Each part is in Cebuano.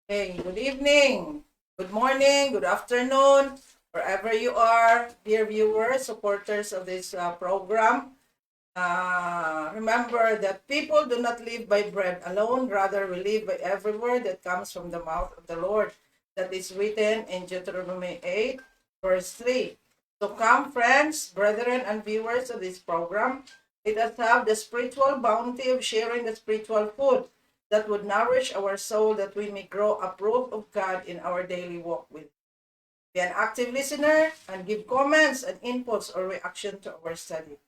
Okay, good evening, good morning, good afternoon, wherever you are, dear viewers, supporters of this program. Remember that people do not live by bread alone, rather, we live by every word that comes from the mouth of the Lord. That is written in Deuteronomy 8, verse 3. So come, friends, brethren, and viewers of this program, let us have the spiritual bounty of sharing the spiritual food that would nourish our soul, that we may grow approved of God in our daily walk with. Be an active listener and give comments and inputs or reaction to our study.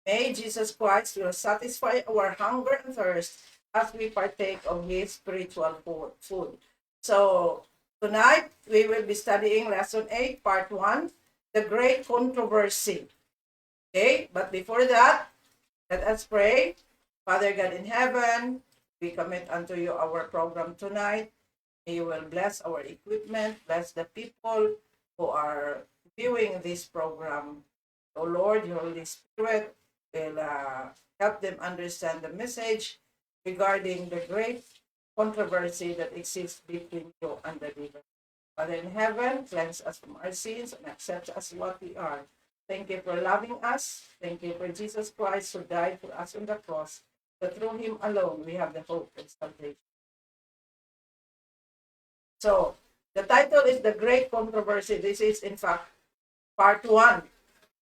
May Jesus Christ will satisfy our hunger and thirst as we partake of his spiritual food. So, tonight we will be studying lesson 8, part 1, the great controversy. Okay, but before that, let us pray. Father God in heaven, we commit unto you our program tonight. May you will bless our equipment, bless the people who are viewing this program. O Lord, your Holy Spirit will help them understand the message regarding the great controversy that exists between you and the devil. Father in heaven, cleanse us from our sins and accept us what we are. Thank you for loving us. Thank you for Jesus Christ, who died for us on the cross, that through him alone we have the hope of salvation. So, the title is The Great Controversy. This is, in fact, part one.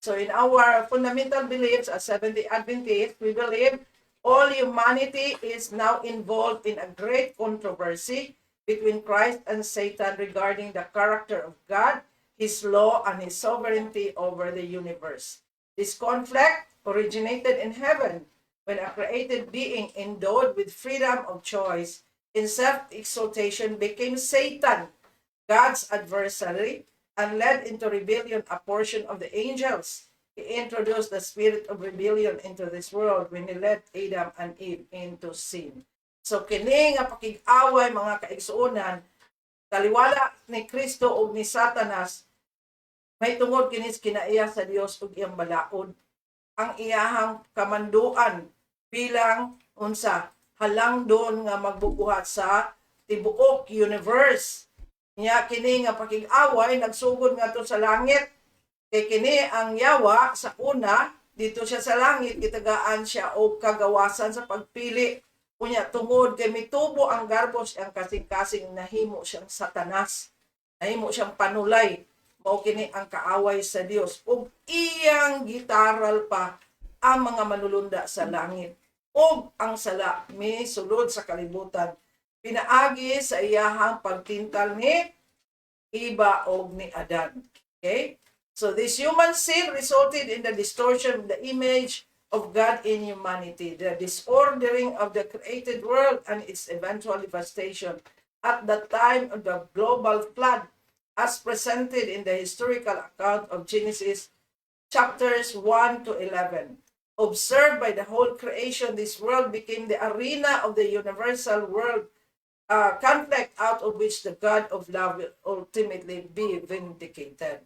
So, in our fundamental beliefs as Seventh-day Adventists, we believe all humanity is now involved in a great controversy between Christ and Satan regarding the character of God, His law, and His sovereignty over the universe. This conflict originated in heaven when a created being endowed with freedom of choice in self-exaltation became Satan, God's adversary, and led into rebellion a portion of the angels. He introduced the spirit of rebellion into this world when he led Adam and Eve into sin. So kini nga pakig-away, mga kaigsuonan, taliwala ni Kristo ug ni Satanas, may tungod kini sa kinaiya sa Dios ug iyang balaod, ang iyahang kamanduan bilang unsa halangdon nga magbubuhat sa tibuok universe. Nya kini nga pakig-away nagsugod ngadto sa langit kay kini ang yawa sa una dito siya sa langit, gitagaan siya og kagawasan sa pagpili. Unya tungod kay mitubo ang garbo sa iyang kasing-kasing, nahimo siyang Satanas, nahimo siyang panulay. Mao kini ang kaaway sa Dios ug iyang gitaral pa ang mga manulunda sa langit, ug ang sala misulod sa kalibutan pinaagi sa iyahang pagtintal ni Eva og ni Adan. Okay? So this human sin resulted in the distortion of the image of God in humanity, the disordering of the created world and its eventual devastation at the time of the global flood, as presented in the historical account of Genesis chapters 1 to 11. Observed by the whole creation, this world became the arena of the universal world conflict, out of which the God of love will ultimately be vindicated.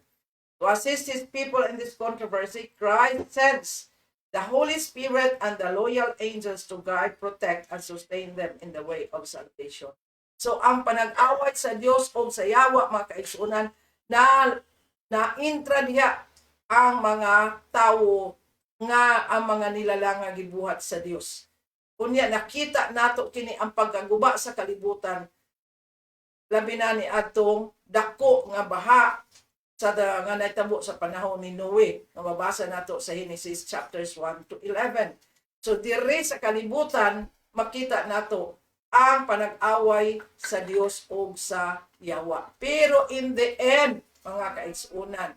To assist his people in this controversy, Christ sends the Holy Spirit and the loyal angels to guide, protect, and sustain them in the way of salvation. So, ang panag-away sa Dios o sa yawa, mga kaigsuonan, na na-intra diha ang mga tawo nga ang mga nilalang nga gibuhat sa Dios. Unya nakita nato kini ang pagkaguba sa kalibutan, labi na ni atong dako nga baha sa nga nahitabo sa panahon ni Noe nga mabasa nato sa Genesis chapters 1 to 11. So diri sa kalibutan makita nato ang panag-away sa Dios ug sa yawa. Pero in the end, mga kaigsuonan,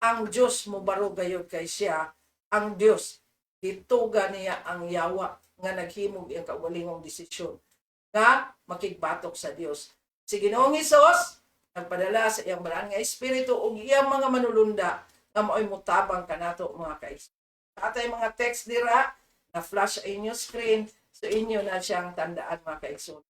ang Dios mobaro gayud kay siya ang Dios. Gituga niya ang yawa nga naghimog iyang kaugalingong desisyon nga makigbatok sa Dios. Si Ginoong Hesus nagpadala sa iyang balaan nga espiritu ug iyang mga manulunda nga maoy mutabang kanato, mga kaigsuonan. Atay mga text dira na flash sa inyo screen, so inyo na siyang tandaan, mga kaigsuonan.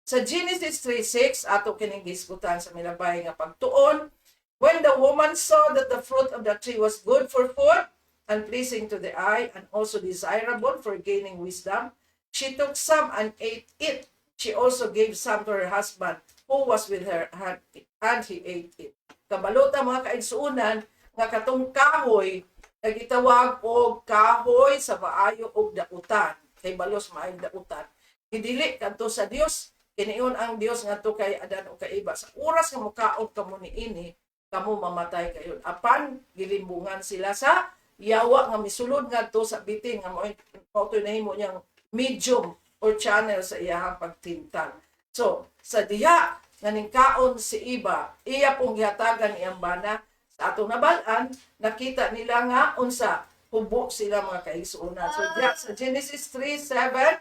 Sa Genesis 3:6, ato kining gisgutan sa milabay nga pagtuon: "When the woman saw that the fruit of the tree was good for food and pleasing to the eye and also desirable for gaining wisdom, she took some and ate it. She also gave some to her husband who who was with her, and he ate it. Kabalo ta, mga kaigsuonan, nga katong kahoy nga gitawag og kahoy sa maayo og dautan, kay balos maayong dautan, gidili kadto sa Dios. Kiniingon ang Dios ngadto kay Adan ug kay Eva, "Sa oras nga mukaon kamo niini, kamo mamatay kayo." Apan gilimbungan sila sa yawa nga misulod ngadto sa bitin nga mao mao to'y nahimo niyang medium or channel sa iyahang pagtintal. So, sa diha nga ningkaon si Eva, iya pong gihatagan iyang bana. Sa atong nabal-an, nakita nila nga unsa, hubo sila, mga kaigsuonan. So diha sa Genesis 3:7,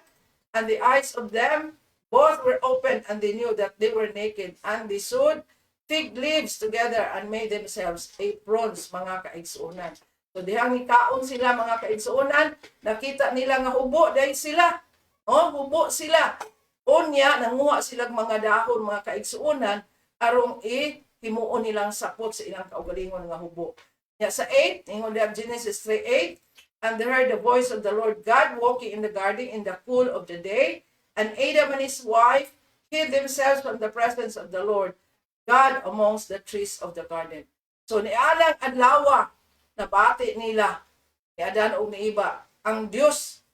"And the eyes of them both were opened, and they knew that they were naked, and they sewed fig leaves together and made themselves aprons," mga kaigsuonan. So dihang ikaon sila, mga kaigsuonan, nakita nila nga hubo dahil sila. Oh, hubo sila. Unya nanguha silang mga dahon, mga kaigsuonan, arong i himuon nilang sapot sa ilang kaugalingon nga hubo. Ya sa 8, ingon diha Genesis 3:8, "And they heard the voice of the Lord God walking in the garden in the cool of the day, and Adam and his wife hid themselves from the presence of the Lord God amongst the trees of the garden." So nialang adlaw, nabati nila ni Adan ug ni Eva ang Dios,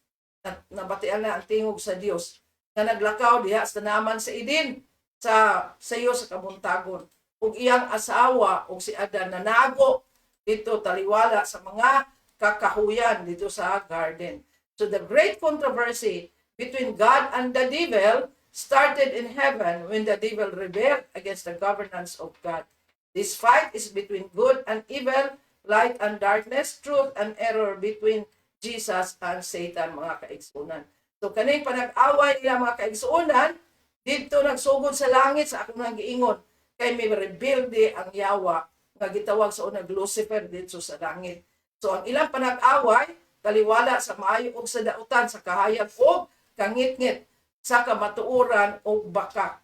nabatian na ang tingog sa Dios nga naglakaw diha sa tanaman sa Eden sa sayo sa kabuntagon, ug iyang asawa ug si Adan nanago dito taliwala sa mga kakahuyan dito sa garden. So the great controversy between God and the devil started in heaven when the devil rebelled against the governance of God. This fight is between good and evil, light and darkness, truth and error, between Jesus and Satan, mga kaigsuonan. So kaning panag-away nila, mga kaigsuonan, dito nagsugod sa langit sa akong nang giingon kay may rebelde ang yawa nga gitawag sa unang Lucifer dito sa langit. So ang ilang panag-away taliwala sa maayo ug sa dautan, sa kahayag ug kangitngit, sa kamatuoran ug bakak,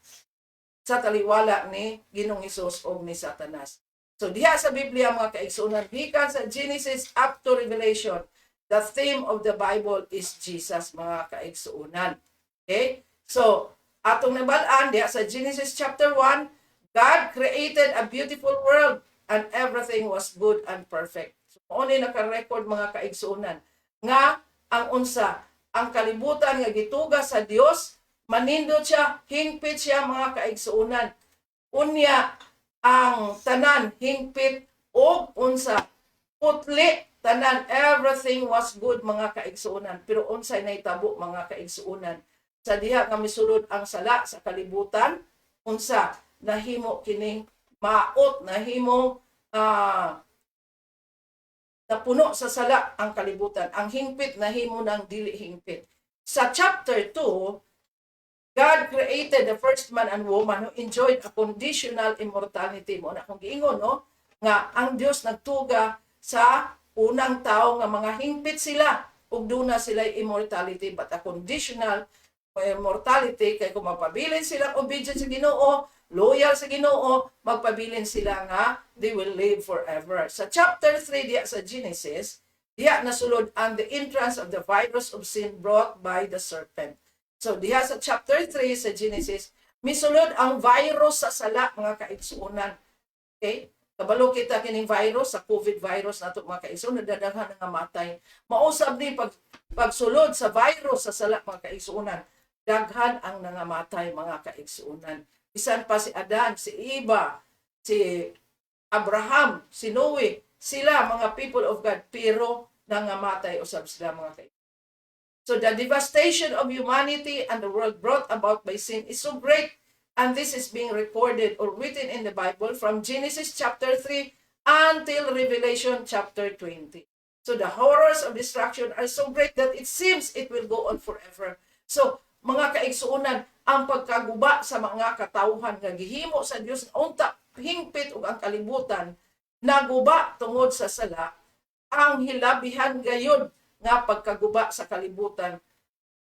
sa taliwala ni Ginoong Hesus ug ni Satanas. So diha sa Biblia, mga kaigsuonan, gikan sa Genesis up to Revelation, the theme of the Bible is Jesus, mga kaigsuonan. Okay? So atong nabal-an diha sa Genesis chapter 1, God created a beautiful world and everything was good and perfect. So mao ni naka-record, mga kaigsuonan, nga ang unsa, ang kalibutan nga gituga sa Dios, manindot siya, hingpit siya, mga kaigsuonan. Unya ang tanan hingpit og unsa, putli tanan, everything was good, mga kaigsuonan. Pero unsay nahitabo, mga kaigsuonan, sa diha nga misulod ang sala sa kalibutan? Unsa, nahimo kining maot, nahimo napuno sa sala ang kalibutan. Ang hingpit nahimo ng dili hingpit. Sa chapter 2, God created the first man and woman who enjoyed a conditional immortality. Mao na akong giingon, no? Nga ang Dios nagtuga sa unang tao nga mga hingpit sila ug duna sila immortality, but a conditional immortality kay kung mapabilin sila obedient sa Ginoo, loyal sa Ginoo, magpabilin sila nga they will live forever. Sa chapter 3 diya sa Genesis, diya nasulod ang the entrance of the virus of sin brought by the serpent. So diha sa chapter 3 sa Genesis, misulod ang virus sa sala, mga kaigsuonan. Okay? Kabalo kita kining virus sa COVID virus nato, mga kaigsuonan, nadadaghan nga matay. Mausab ni pag pagsulod sa virus sa sala, mga kaigsuonan, daghan ang nangamatay, mga kaigsuonan. Bisan pa si Adan, si Eva, si Abraham, si Noe, sila mga people of God, pero nangamatay usab sila, mga kaigsuonan. So the devastation of humanity and the world brought about by sin is so great, and this is being recorded or written in the Bible from Genesis chapter 3 until Revelation chapter 20. So the horrors of destruction are so great that it seems it will go on forever. So mga kaigsuonan, ang pagkaguba sa mga katawhan nga gihimo sa Dios unta hingpit ug ang kalibutan naguba tungod sa sala, ang hilabihan gayud nga pagkaguba sa kalibutan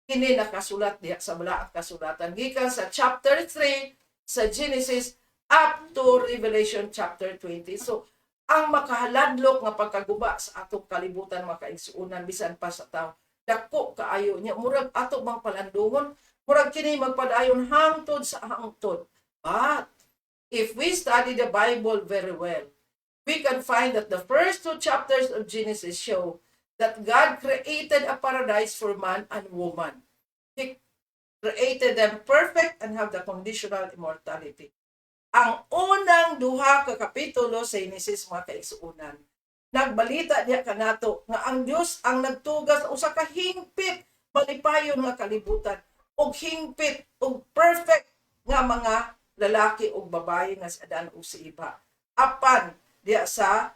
kini nakasulat diha sa Balaang Kasulatan gikan sa chapter 3 sa Genesis up to Revelation chapter 20. So ang makahaladlok nga pagkaguba sa atong kalibutan, mga kaigsuonan, bisan pa sa tao, dako kaayo niya, murag ato bang palandungon, murag kini magpadayon hangtod sa hangtod. But if we study the Bible very well, we can find that the first two chapters of Genesis show that God created a paradise for man and woman. He created them perfect and have the conditional immortality. Ang unang duha ka kapitulo sa Genesis, mga kaigsuonan, nagbalita diha kanato nga ang Dios ang nagtuga sa usa ka hingpit malipayon nga kalibutan ug hingpit ug perfect nga mga lalaki ug babaye nga si Adan ug si Eva. Apan diha sa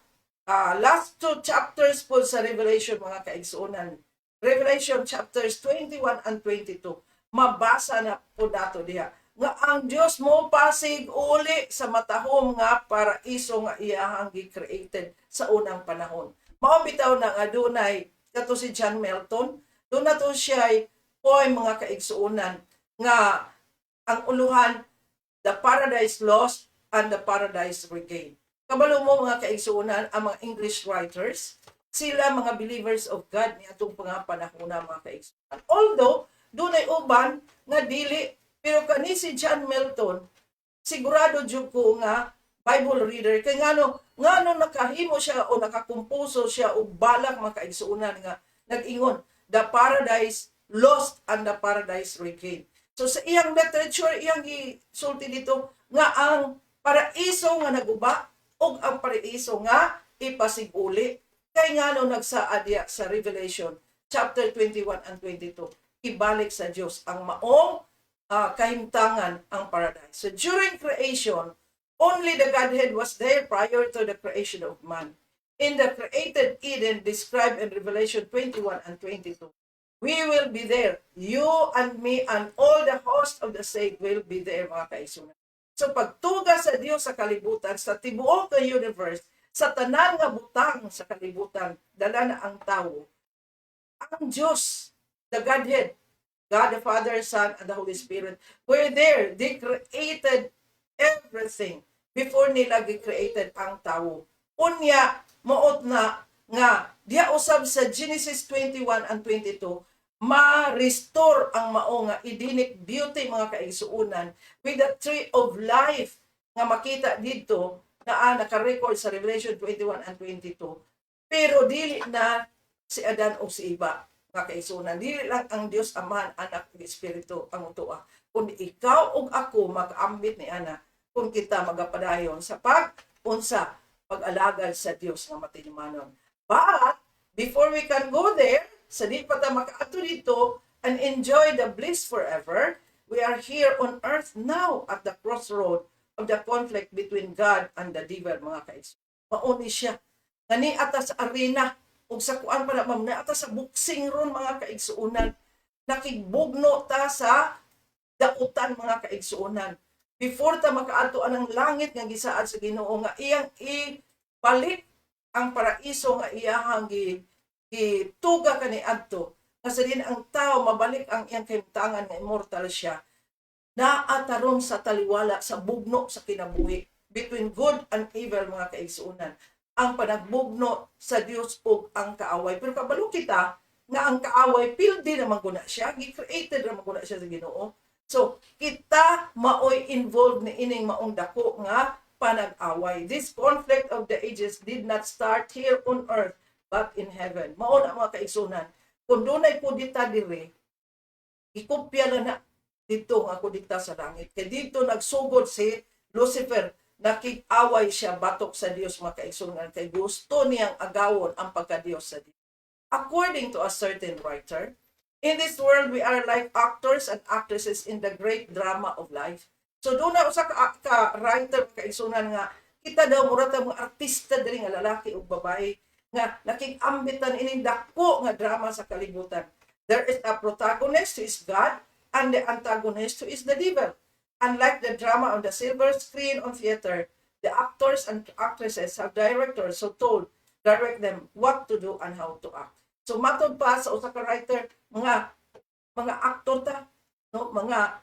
last two chapters po sa Revelation, mga kaigsuonan, Revelation chapters 21 and 22, mabasa na po nato diha nga ang Dios mo pasig uli sa matahom nga paraiso nga iyahang gi-created sa unang panahon. Mao bitaw na nga dunay kato si John Milton, duna to siya poem, mga kaigsuonan, nga ang uluhan "The Paradise Lost and the Paradise Regained." Kabalo mo, mga kaigsuonan, ang mga English writers, sila mga believers of God ni atong mga panahon na, mga kaigsuonan. Although dunay uban nga dili, pero kani si John Milton, sigurado jud ko nga Bible reader kay ngano nakahimo siya o nakakumposo siya og balak, mga kaigsuonan, nga nag-ingon "The Paradise Lost and the Paradise Regained." So sa iyang literature, iyang gisulti dito nga ang paraiso nga naguba ug ang paraiso nga ipasiguli kay ngano nagsaad diya sa Revelation chapter 21 and 22, ibalik sa Dios ang maong kahimtangan, ang paradise. So during creation, only the Godhead was there prior to the creation of man. In the created Eden described in Revelation 21 and 22, we will be there. You and me and all the host of the saved will be there, mga kaigsuonan. So pagtuga sa Dios sa kalibutan, sa tibuok nga universe, sa tanan nga butang sa kalibutan, dala na ang tao. Ang Diyos, the Godhead, God the Father, Son, and the Holy Spirit, were there. They created everything before nila gi-created ang tao. Unya, muot na nga, diha usab sa Genesis 21 and 22, ma-restore ang mao nga Edenic beauty, mga kaigsuonan, with the tree of life nga makita dito na naka-record sa Revelation 21 and 22. Pero dili na si Adan o si Eva, mga kaigsuonan. Dili lang ang Dios Amahan, Anak ug Espiritu ang utoa. Kun ikaw ug ako makaambit ni ana kung kita magapadayon sa pag unsa pag-alagad sa Dios nga matinumanon. But before we can go there, sa di pa ta makaadto dito and enjoy the bliss forever, we are here on earth now at the crossroad of the conflict between God and the devil, mga kaigsuonan. Mauni siya. Ngani ata sa arena ug sa kuan pa na, ma'am, na ata sa boxing ron, mga kaigsuonan. Nakigbugno ta sa dautan, mga kaigsuonan. Before ta makaadto anang langit nga gisaad sa Ginoo nga iyang ibalik ang paraiso nga iyahang gi gituga kaniadto nga sa din ang tao mabalik ang iyang kahimtangan nga immortal siya, naa ta ron sa taliwala sa bugno sa kinabuhi between good and evil, mga kaigsuonan, ang panagbugno sa Dios ug ang kaaway. Pero kabalo kita nga ang kaaway pildi naman guna siya, gi-created naman guna siya sa Ginoo. So kita maoy involved ni ining maong dako nga panag-away. This conflict of the ages did not start here on earth but in heaven. Mao na, mga kaigsuonan, kung dunay kudita diri, ikopya na na dito nga kudita sa langit. Kay dito nagsugod si Lucifer, nakig-away siya batok sa Dios, mga kaigsuonan, kay gusto niyang agawon ang pagka-Dios sa Dios. According to a certain writer, in this world we are like actors and actresses in the great drama of life. So duna usa ka writer, kaigsuonan, nga kita daw mura ta mga artista diri nga lalaki ug babae nga nakig-ambitan ining dako nga drama sa kalibutan. There is a protagonist who is God and the antagonist who is the devil. Unlike the drama on the silver screen on theater, the actors and actresses have directors who told, direct them what to do and how to act. So matod pa sa usa ka writer, mga aktor ta, no, mga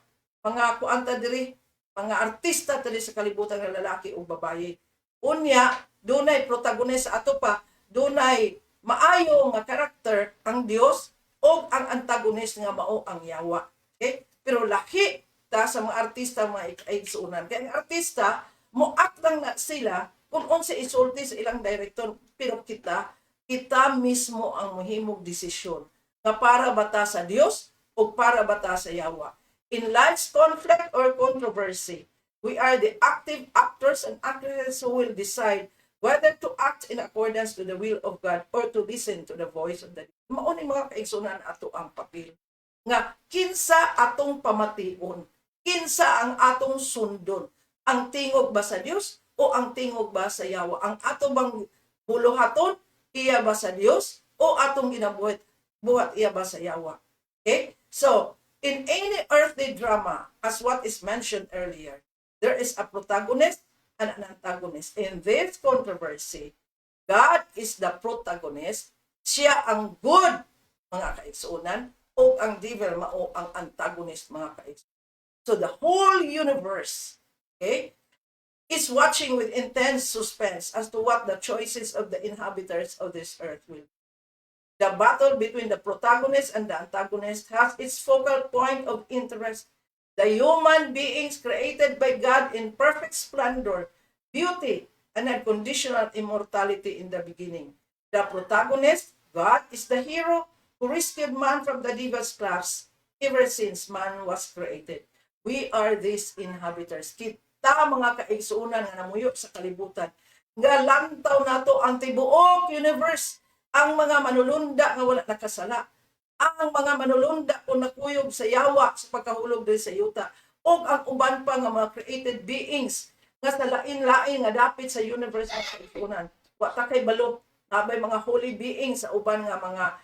kuan ta diri, mga artista ta diri sa kalibutan nga lalaki ug babaye. Unya, dunay protagonist ato pa, dunay maayo nga karakter, ang Dios, o ang antagonist nga mao ang yawa. Okay? Pero laki ta sa mga artista, mga kaigsuonan. Kaya ang artista, mo-act lang na sila kung unsa isulti sa ilang director, pero kita, kita mismo ang mohimog desisyon nga para ba ta sa Dios o para ba ta sa yawa. In life's conflict or controversy, we are the active actors and actresses who will decide whether to act in accordance to the will of God or to listen to the voice of the Mao ni, mga kaigsunan, ato ang papel. Nga kinsa atong pamation, kinsa ang atong sundon, ang tingog ba sa Dios o ang tingog ba sa yawa? Ang ato bang buluhaton iya ba sa Dios o atong ginabuhat buhat iya ba sa yawa? Okay? So, in any earthly drama, as what is mentioned earlier, there is a protagonist and an antagonist. In this controversy, God is the protagonist. Siya ang good, mga kaigsuonan, o ang devil mao ang antagonist, mga kaigsuonan. So the whole universe, okay, is watching with intense suspense as to what the choices of the inhabitants of this earth will be. The battle between the protagonist and the antagonist has its focal point of interest: the human beings created by God in perfect splendor, beauty, and unconditional immortality in the beginning. The protagonist, God, is the hero who rescued man from the devil's grasp ever since man was created. We are these inhabitants. Kita, mga kaigsuonan nga namuyo sa kalibutan, nga lantaw nato ang tibuok universe, ang mga manulunda nga wala nakasala, ang mga manulunda kung nakuyog sa yawa sa pagkahulog din sa yuta, o ang uban pa nga mga created beings nga sa lain-lain nga dapit sa universe, mga kaigsuonan. Wa ta kay balo nabay mga holy beings sa uban nga mga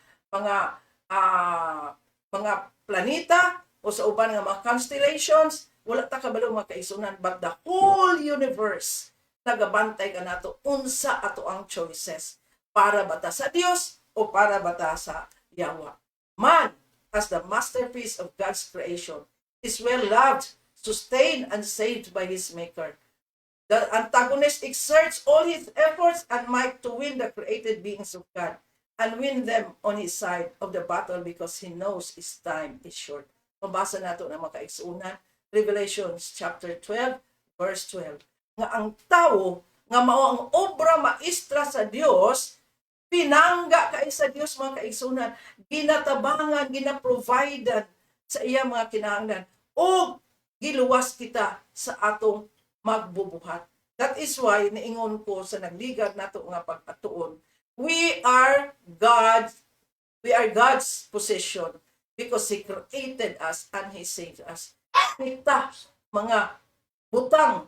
planeta o sa uban nga mga constellations. Wala ta kabalo, mga kaigsuonan, but the whole universe nagabantay kanato unsa ato ang choices, para ba ta sa Dios o para ba ta sa yawa. Man, as the masterpiece of God's creation, is well loved, sustained and saved by his Maker. The antagonist exerts all his efforts and might to win the created beings of God and win them on his side of the battle because he knows his time is short. Mabasa nato na, mga kaigsuonan, Revelations chapter 12 verse 12. Nga ang tao nga mao ang obra maestra sa Dios, pinangga kay sa Dios, mga kaigsuonan, ginatabangan, gina-providean sa iya mga kinahanglan o giluwas kita sa atong magbubuhat. That is why niingon ko sa nagligad nato nga pag-atuon, we are God's possession because He created us and He saved us. Kita, mga butang,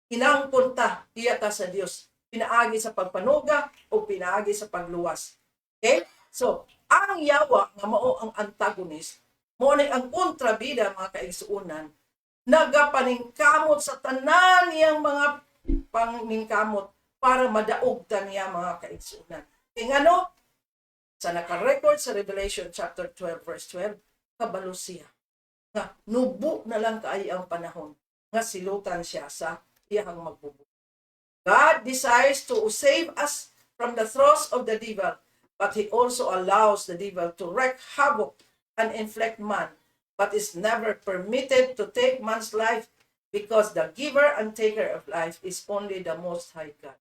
inangkon ta, iya ta sa Dios, pinaagi sa pagpanuga o pinaagi sa pagluwas. Okay? So, ang yawa nga mao ang antagonist, mao ni ang kontrabida, mga kaigsuonan, nagapaningkamot sa tanan niyang mga paningkamot para madaog ta niya, mga kaigsuonan. Ingano, sa naka-record sa Revelation chapter 12 verse 12, kabalo siya nga nubo na lang kaayo ang panahon nga silutan siya sa iyang magbubuhat. God desires to save us from the throes of the devil, but He also allows the devil to wreak havoc and inflict man, but is never permitted to take man's life because the giver and taker of life is only the Most High God.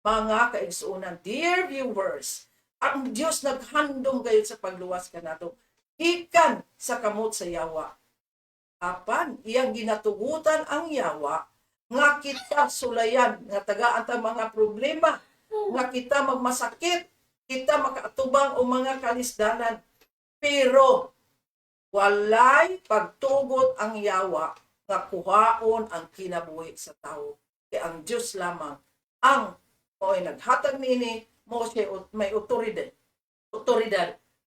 Mga kaigsuonan, dear viewers, ang Diyos naghandom gayud sa pagluwas kanato gikan sa kamot sa yawa. Apan iyang ginatugutan ang yawa nga kita sulayan, nga tagaan ta mga problema, nga kita magmasakit, kita makaatubang og mga kalisdanan. Pero walay pagtugot ang yawa nga kuhaon ang kinabuhi sa tao. Kay ang Diyos lamang ang mo'y naghatag niini, mo siya may otoridad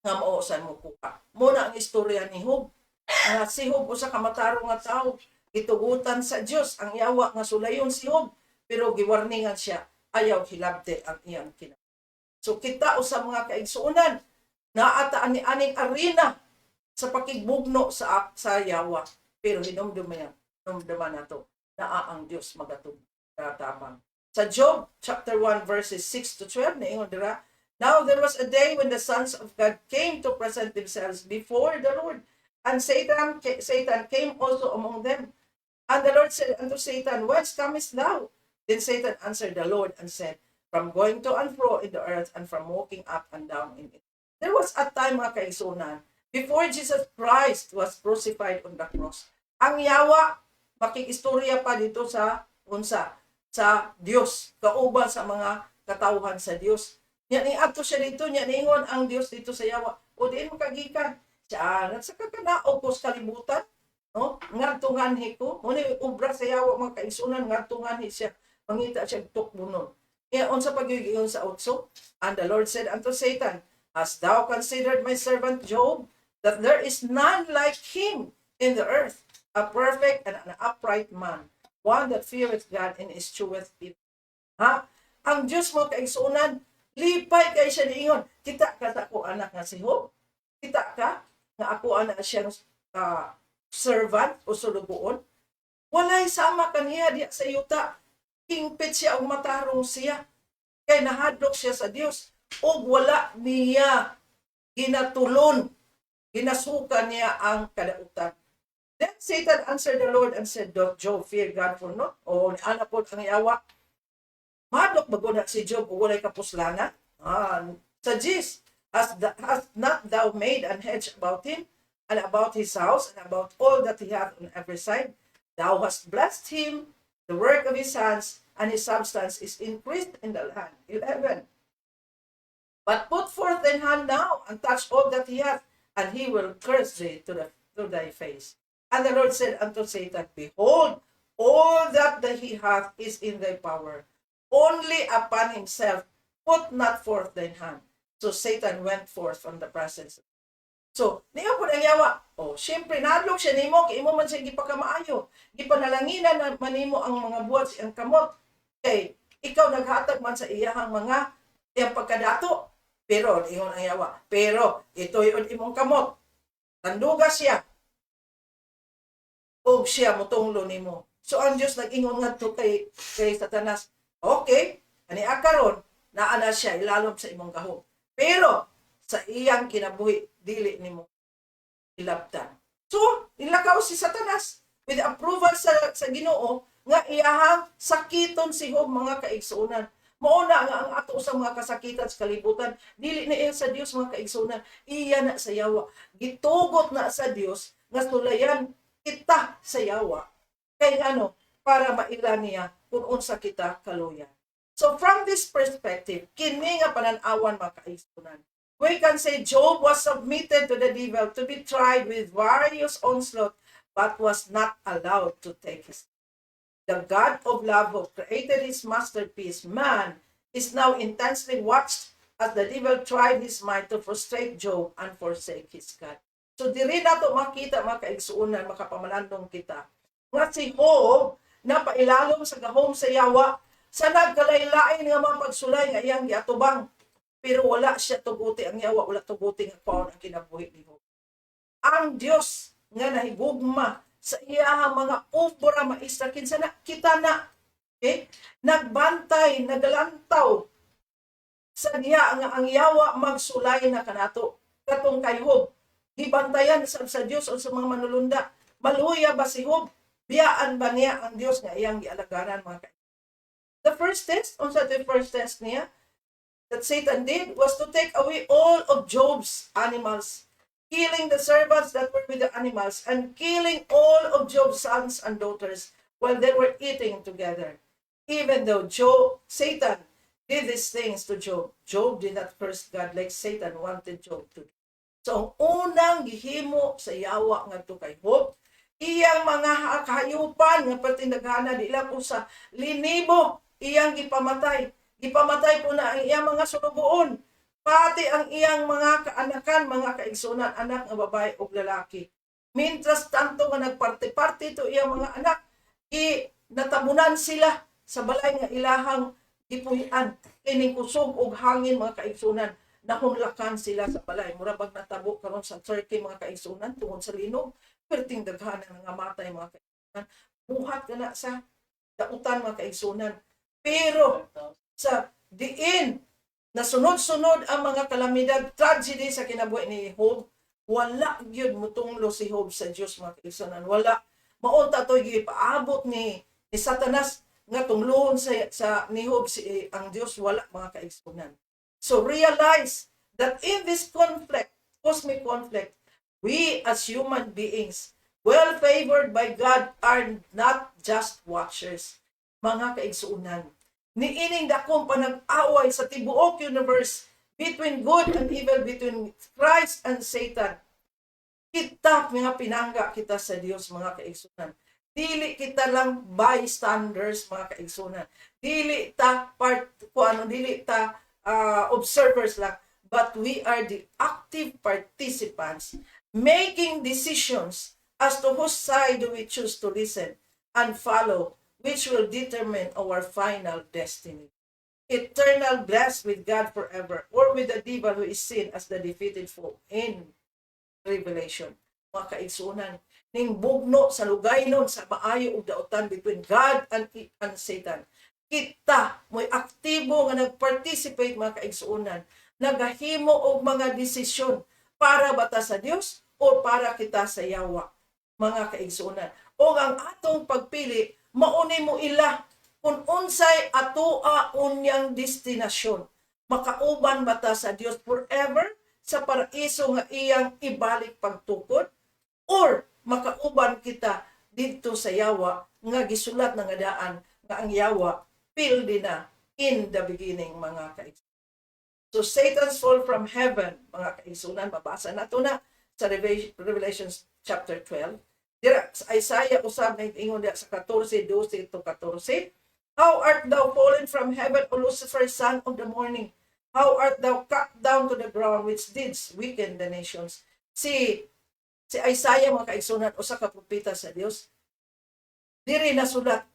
nga mao sa mo kuha. Mo na ang istorya ni Job. Nga si Job, usa ka matarong nga tawo, gitugutan sa Dios ang yawa nga sulayon si Job, pero giwarningan siya ayaw hilabte ang iyang kinabuhi. So kita usa, mga kaigsuonan, naa ta ani aning arena sa pakigbugno sa yawa, pero hinumduman nato naa ang Dios magatub tabang. Sa Job chapter 1 verses 6 to 12, niingon dira, "Now there was a day when the sons of God came to present themselves before the Lord, And Satan came also among them. And the Lord said unto Satan, "Whence comest thou?" Then Satan answered the Lord and said, "From going to and fro in the earth and from walking up and down in it." There was a time, mga kaigsuonan, before Jesus Christ was crucified on the cross. Ang yawa, makikistorya pa dito sa unsa, sa Dios, kauban sa mga katawhan sa Dios. Nya ni adto siya dito, nya niingon ang Dios dito sa yawa, "O diin mo kagikan?" Siya, sa kakanaog ko sa kalibutan, no? Ngadto nganhi ko. Mao ni obra sa yawa, mga kaigsuonan, ngadto nganhi siya. Mangita siya tukbonon. Kaya unsa pagyugiyon sa otso? And the Lord said unto Satan, "Hast thou considered my servant Job, that there is none like him in the earth, a perfect and an upright man, one that feareth God and escheweth evil?" Ha? Ang Diyos mo, kaigsuonan, lipay kay siya niingon, "Kita ka sa ako anak nga si Job? Kita ka nga ako anak siyang servant o sulugoon? Walay sama kaniya diya sa yuta. Hingpit siya og matarong siya. Kay nahadlok siya sa Dios ug wala niya ginatulon, ginasuka niya ang kadautan." Then Satan answered the Lord and said, "Doth Job fear God for naught?" O ana po ang yawa. "Mahadlok ba gud si Job ug walay kapuslanan?" Ah, sa Diyos, "Hast not thou made an hedge about him, and about his house, and about all that he hath on every side? Thou hast blessed him, the work of his hands, and his substance is increased in the land." 11. "But put forth thine hand now, and touch all that he hath, and he will curse thee to thy face." And the Lord said unto Satan, "Behold, all that he hath is in thy power. Only upon himself put not forth thine hand. So Satan went forth from the presence. So, niya po ang yawa. Oh, syempre, nahadlok siya nimo, kay imo man siya gipakamaayo. Gipanalanginan na man nimo ang mga buhat sa iyang kamot. Kay ikaw naghatag man sa iyahang mga iyang pagkadato. Pero, ingon ang yawa, pero ito yung imong kamot. Tanduga siya. Og siya mutunglo nimo. So ang Dios nag-ingon ngadto kay Satanas, "Okay, ani akaron naa na siya ilalom sa imong gahom. Pero sa iyang kinabuhi dili nimo ilabtan." So, nilakaw si Satanas with approval sa Ginoo nga iyahang sakiton si Job, mga kaigsuonan. Mao na nga ang ato sa mga kasakitan sa kalibutan, dili na iya sa Dios, mga kaigsuonan, iya na sa yawa. Gitugot na sa Dios nga sulayan kita sa yawa. Kay ano, para maila niya kung unsa kita kaluya. So from this perspective, kini nga panan-awan, mga kaigsuonan, we can say Job was submitted to the devil to be tried with various onslaught but was not allowed to take his. The God of love who created his masterpiece, man, is now intensely watched as the devil tried his might to frustrate Job and forsake his God. So diri nato makita, mga kaigsuonan, makapamalandong kita nga si Job napailalom sa gahom sa yawa sa nagkalain-lain nga mga pagsulay nga iyang giatubang. Pero wala siya tuguti ang yawa, wala tuguti nga kuhaon ang kinabuhi ni Job. Ang Dios nga nahigugma sa iyahang mga obra maestra, kinsa na kita na, okay? Nagbantay, nagalantaw sa diha nga ang yawa magsulay na kanato. Katong kay Job, gibantayan sa Dios o sa mga manulunda. Maluya ba si Job? Biyaan ba niya ang Dios nga iyang gialagaran, mga ka? The first test, unsa the first test niya that Satan did was to take away all of Job's animals, killing the servants that were with the animals and killing all of Job's sons and daughters while they were eating together. Even though Satan did these things to Job, Job did not curse God like Satan wanted Job to do. So, ang unang gihimo sa yawa ngadto kay Job, iyang mga kahayupan nga pertindaghana, di lang usa, linibo, iyang gipamatay. Gipamatay po na ang iyang mga sulugoon, pati ang iyang mga kaanakan, mga kaigsunan, anak nga babae ug lalaki. Mientras tanto nga nagparte-parte to iyang mga anak, i natabunan sila sa balay nga ilahang gipuy-an. Kining kusog og hangin, mga kaigsunan, nahunlakan sila sa balay. Mura bag natabo karon sa Turkey, mga kaigsunan, tungod sa linog, perting daghan ang nangamatay, mga kaigsunan. Buhat ka na sa dautan, mga kaigsunan. Pero sa diin na sunod-sunod ang mga kalamidad, tragedy sa kinabuhi ni Job, Wala gyud mutunglo si Job sa Dios, mga kaigsuonan. Wala. Maunta to gipaabot ni Satanas nga tunglohon sa ni Job ang Dios, wala, mga kaigsuonan. So realize that in this conflict, cosmic conflict, we as human beings, well favored by God, are not just watchers. Mga kaigsuonan, niining dakong panag-away sa tibuok universe between good and evil, between Christ and Satan, kita mga pinangga kita sa Dios, mga kaigsuonan. Dili kita lang bystanders, mga kaigsuonan. Dili ta part ko ano, dili ta observers lang, but we are the active participants making decisions as to whose side do we choose to listen and follow, which will determine our final destiny. Eternal bliss with God forever, or with the devil who is seen as the defeated foe in Revelation. Mga kaigsuonan, ning bugno sa lugaynon sa maayo ug dautan between God and Satan, kita mo'y aktibo nga nag-participate, mga kaigsuonan, nagahimo og mga desisyon para bata sa Dios o para kita sa yawa, mga kaigsuonan. O ang atong pagpili mauni mo ila kung unsay atoa unyang destinasyon. Makauban bata sa Dios forever sa paraiso nga iyang ibalik pagtukod or makauban kita didto sa yawa nga gisulat na nga daan nga ang yawa pildi na in the beginning, mga kaigsuonan. So Satan's fall from heaven, mga kaigsuonan, mabasa nato na sa Revelation chapter 12. Dira sa Isaiah usab na ingon diya sa 14, 12 to 14. "How art thou fallen from heaven, O Lucifer, son of the morning? How art thou cut down to the ground, which didst weaken the nations?" Si Isaiah, mga kaigsuonan, usa ka propeta sa Dios. Diri nasulat,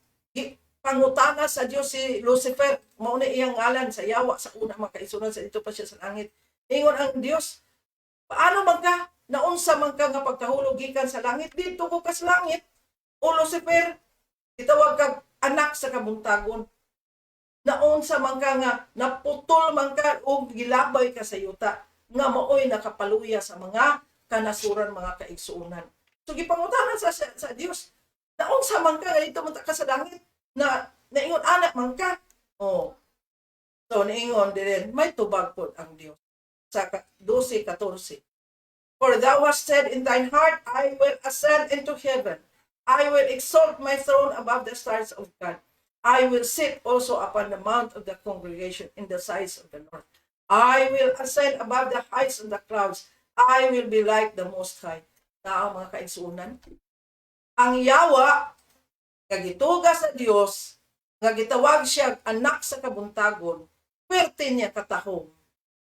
pangutana sa Dios si Lucifer, mao na iyang ngalan sa yawa sa una, mga kaigsuonan, sa dito pa siya sa langit. Ingon ang Dios, "Paano man ka naunsa man ka nga pagkahulog gikan sa langit dito ko ka sa langit? O Lucifer, gitawag kag anak sa kabuntagon. Naunsa man ka nga naputol man ka og gilabay ka sa yuta nga maoy nakapaluya sa mga kanasuran," mga kaigsuonan. So gipangutana sa Dios, "Naunsa man ka nga dito man ka sa langit na naingon anak man ka?" Oh. So niingon din, may tubag pod ang Dios sa 12:14. "For thou hast said in thine heart, 'I will ascend into heaven. I will exalt my throne above the stars of God. I will sit also upon the mount of the congregation in the sides of the north. I will ascend above the heights of the clouds. I will be like the Most High.'" Na mga kaigsuonan, ang yawa, nga gituga sa Dios, nga gitawag siya anak sa kabuntagon, pwerte niya katahom.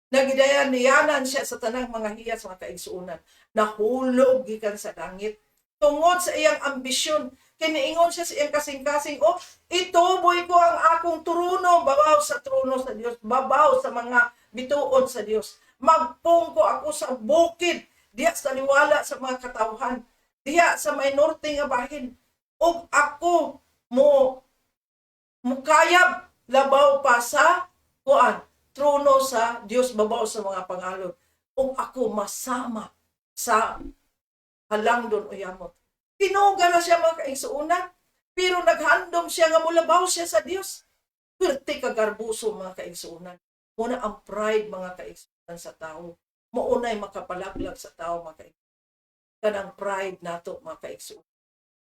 Nagidayan niyanan siya sa tanang mga hiyas, mga kaigsuonan. Nahulog gikan sa langit. Tungod sa iyang ambisyon, kiniingon siya sa iyang kasing-kasing, "Oh, ituboy ko ang akong trono, babaw sa trono sa Dios, babaw sa mga bituon sa Dios. Magpungko ako sa bukid, diha sa liwala sa mga katawhan, diha sa may norte nga bahin. Ug ako mo mukayab labaw pa sa kuan trono sa Dios, babaw sa mga pangalod. Ug ako masama sa halangdon o yamot." Tinuga na siya, mga kaigsuonan, pero naghandom siya nga mulabaw siya sa Dios. Perti ka garbuso, mga kaigsuonan. Muna ang pride, mga kaigsuonan, sa tao. Maunay makapalaglag sa tao, mga kaigsuonan. Kanang pride nato, mga kaigsuonan.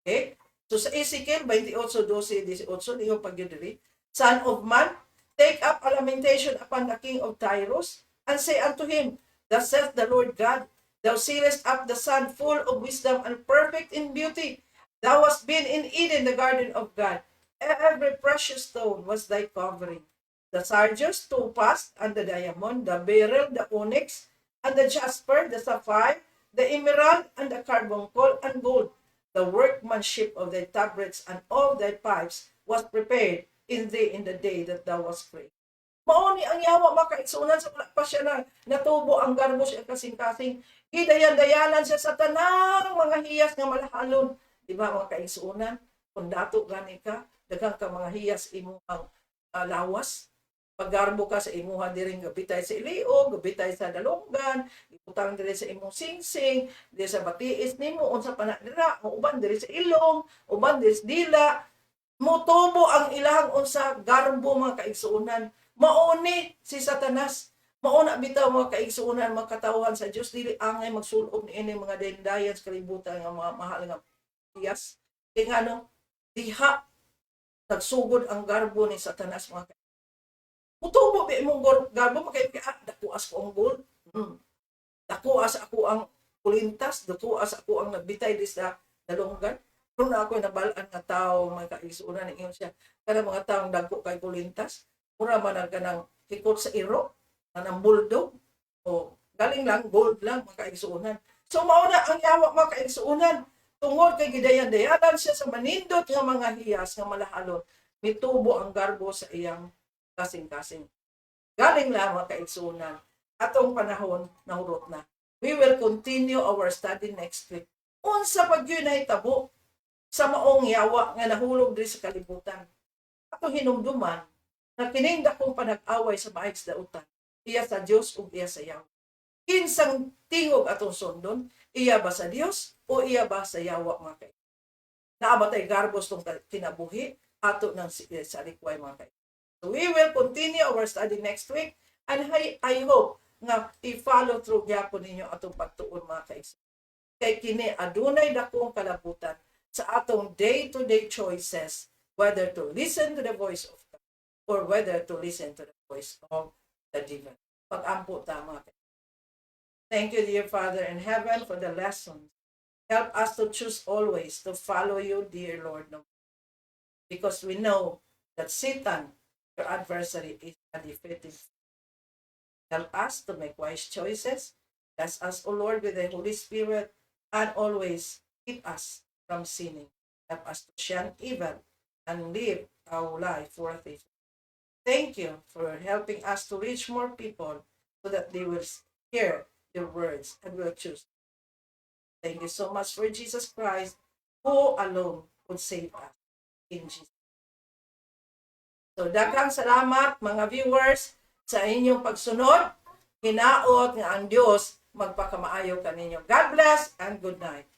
Okay? So sa Ezekiel 28, 12, 18, iyong pagyudiri, "Son of man, take up a lamentation upon the king of Tyrus, and say unto him, 'Thus saith the Lord God, thou sealest up the sun, full of wisdom and perfect in beauty. Thou hast been in Eden, the garden of God. Every precious stone was thy covering. The sardius, topaz, and the diamond, the beryl, the onyx, and the jasper, the sapphire, the emerald, and the carbuncle, and gold. The workmanship of thy tabrets and of thy pipes was prepared in thee in the day that thou wast created.'" Mao ni ang yawa, mga kaigsuonan, sa wala pa siya na natubo ang garbo siya kasing-kasing. Gidayan-dayanan siya sa tanang mga hiyas nga malahalon. Di ba, mga kaigsuonan? Kung dato gani ka, daghang ka mga hiyas imo ang lawas. Paggarbo ka sa imuha diring gabitay sa iliog, gabitay sa dalunggan, ibutang diri sa imong singsing, diri sa batiis nimo, unsa pa na dira, uban diri sa ilong, uban diri sa dila. Mutubo ang ilahang unsa? Garbo, mga kaigsuonan. Mauni si Satanas. Mauna bitaw, mga kaigsuonan, mga katawhan sa Dios, dili angay magsulob niini mga dayan sa kalibutan nga mga mahal nga hiyas. Kay ngano, diha nagsugod ang garbo ni Satanas, mga. Mutubo ba imong garbo makay ah, dakuas ko ang gold. Dakuas ako ang kulintas, dakuas ako ang nagbitay di sa dalunggan. Kung na ako nabalaan nga tao, mga kaigsuonan, ingon siya, kanang mga taong dagko kay kulintas, mura man ang kanang hikot sa iro, kanang bulldog, o galing lang, gold lang, mga kaigsuonan. So mao na ang yawa, mga kaigsuonan, tungod kay gidayan-dayanan siya sa manindot nga mga hiyas nga malahalon, mitubo ang garbo sa iyang kasing-kasing. Galing lang, mga kaigsuonan, atong panahon nahurot na. We will continue our study next week. Unsa pag yun nahitabo sa maong yawa nga nahulog diri sa kalibutan? Atong hinumduman na kining dakong panag-away sa maayos dautan, iya sa Dios ug iya sa yawa. Kinsang tingog atong sundon, iya ba sa Dios o iya ba sa yawa, mga kaibigan? Naa ba tay garbo sa atong kinabuhi ato ng sa likway, mga kaibigan? So we will continue our study next week and I hope nga i-follow through gyapon ninyo atong pagtuon, mga kaigsuonan. Kay kini adunay dakong kalabutan sa atong day-to-day choices, whether to listen to the voice of God or whether to listen to the voice of the devil. Pag-ampo ta, mga kaibigan. Thank you, dear Father in heaven, for the lessons. Help us to choose always to follow you, dear Lord, because we know that Satan, your adversary, is a defeated. Help us to make wise choices. Bless us, O Lord, with the Holy Spirit and always keep us from sinning. Help us to shun evil and live our life worthy. Thank you for helping us to reach more people so that they will hear your words and will choose. Thank you so much for Jesus Christ, who alone could save us in Jesus. So daghang salamat, mga viewers, sa inyong pagsunod. Hinaot nga ang Dios magpakamaayo kaninyo. God bless and good night.